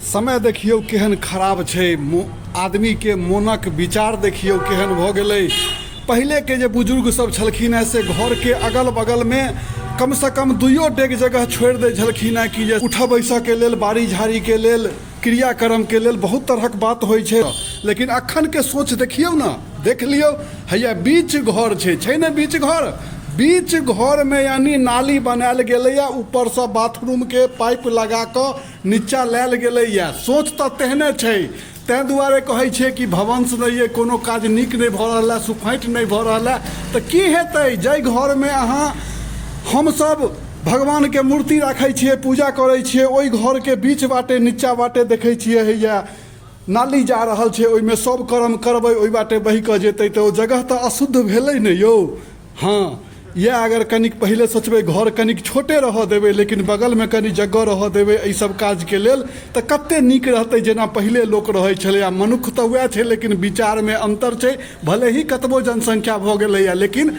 समय देखियौ केहन खराब छै। आदमीके मोनक विचार देखियौ केहन भऽ गेलै। पहिलेके जे बुजुर्ग सब छलखिन हेँ से घरके अगल बगलमे कमसँ कम दुइयो डेग जगह छोड़ि दै छलखिन हेँ कि जे उठऽ बैसऽके लेल, बाड़ी झाड़ीके लेल, क्रियाक्रमके लेल बहुत तरहक बात होइ छै। लेकिन अखनके सोच देखियौ ने, देख लियौ, हैया बीच घर छै, छै ने बीच घर? बीच घरमे यानि नाली बनायल गेलैए, ऊपरसँ बाथरूमके पाइप लगा कऽ नीचा लायल गेलैए। सोच तऽ तेहने छै। ताहि दुआरे कहै छियै कि भवंश नहि अइ, कोनो काज नीक नहि भऽ रहल हए, सुफैट नहि भऽ रहल हए, तऽ की हेतै? जाहि घरमे अहाँ हमसभ भगवानके मूर्ति राखै छियै, पूजा करै छियै, ओहि घरके बीच बाटे नीचा बाटे देखै छियै हैया नाली जा रहल छै, ओहिमे सब कर्म करबै, ओहि बाटे बहि कऽ जेतै, तऽ ओ जगह तऽ अशुद्ध भेलै ने यौ। हँ, इएह अगर कनिक पहिले सोचबै, घर कनिक छोटे रहऽ देबै लेकिन बगलमे कनि जगह रहऽ देबै एहि सब काजके लेल, तऽ कते नीक रहतै, जेना पहिले लोक रहै छलै। आ मनुक्ख तऽ वएह छै, लेकिन विचारमे अन्तर छै। भले ही कतबो जनसंख्या भऽ गेलैए, लेकिन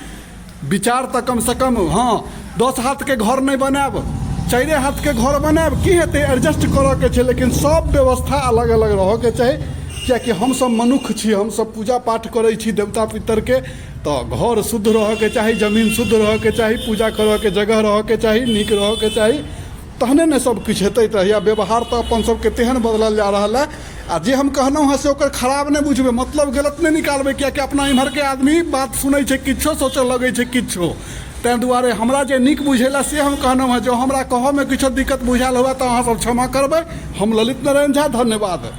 विचार तऽ कमसँ कम, हँ, 10 हाथके घर नहि बनायब, 4 हाथके घर बनायब, की हेतै? एडजस्ट करऽके छै, लेकिन सब व्यवस्था अलग अलग रहऽके चाही, किएकि हमसब मनुक्ख छी, हमसब पूजा पाठ करै छी देवता पितरके, तऽ घर शुद्ध रहऽके चाही, जमीन शुद्ध रहऽके चाही, पूजा करऽके जगह रहऽके चाही, नीक रहऽके चाही, तहने ने सब किछु हेतै। तऽ हैया व्यवहार तऽ अपन सबके तेहन बदलल जा रहल है। आ जे हम कहलहुँ हँ से ओकर खराब नहि बुझबै, मतलब गलत नहि निकालबै, किएकि अपना इम्हरके आदमी बात सुनै छै किछो, सोचऽ लगै छै किछो। ताहि दुआरे हमरा जे नीक बुझेला से हम कहलहुँ हँ। जँ हमरा कहऽमे किछो दिक्कत बुझायल हुए तऽ अहाँ सब क्षमा करबै। हम ललित नारायण झा, धन्यवाद।